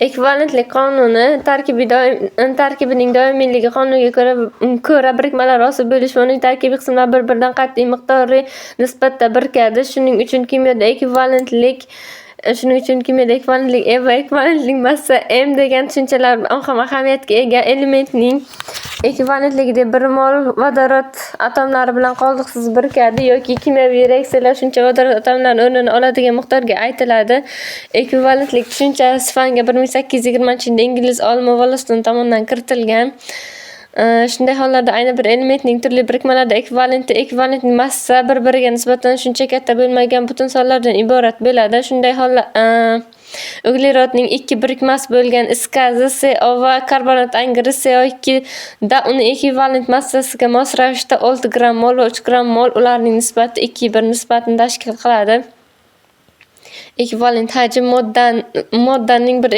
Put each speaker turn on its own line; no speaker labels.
Ekvivalentlik qonuni tarkibiy doim tarkibining doimiyligi qonuniga ko'ra birikmalar hosil bo'lish va uning tarkibiy qismlari bir-biridan qat'iy miqdoriy nisbatda birikadi. Shuning uchun kimyoda ekvivalentlik E va ekvivalentlik massa M degan tushunchalar ham ahamiyatga ega. Elementning ekvivalentligi deb 1 mol vodorod atomlari bilan qoldiqsiz birikadi yoki kimyoviy reaksiyalar shuncha vodorod atomlarini o'rnini oladigan miqdorga aytiladi. Ekvivalentlik tushunchasi fanga 1820-yilda ingliz olimi Wollaston tomonidan kiritilgan. Shunday hollarda ayni bir elementning turli birikmalarda ekvivalenti ekvivalentlik massa bir-biriga nisbatan shuncha katta bo'lmagan butun sonlardan iborat bo'ladi. Shunday hollar uglerodning ikki birikmasi bo'lgan is gazi CO va karbonat angidrid CO2 da uni ekvivalent massasiga mos ravishda 6 gramm mol va 3 gramm mol, ularning nisbati 2:1 nisbatini tashkil qiladi. Ekvivalent hajm moddaning bir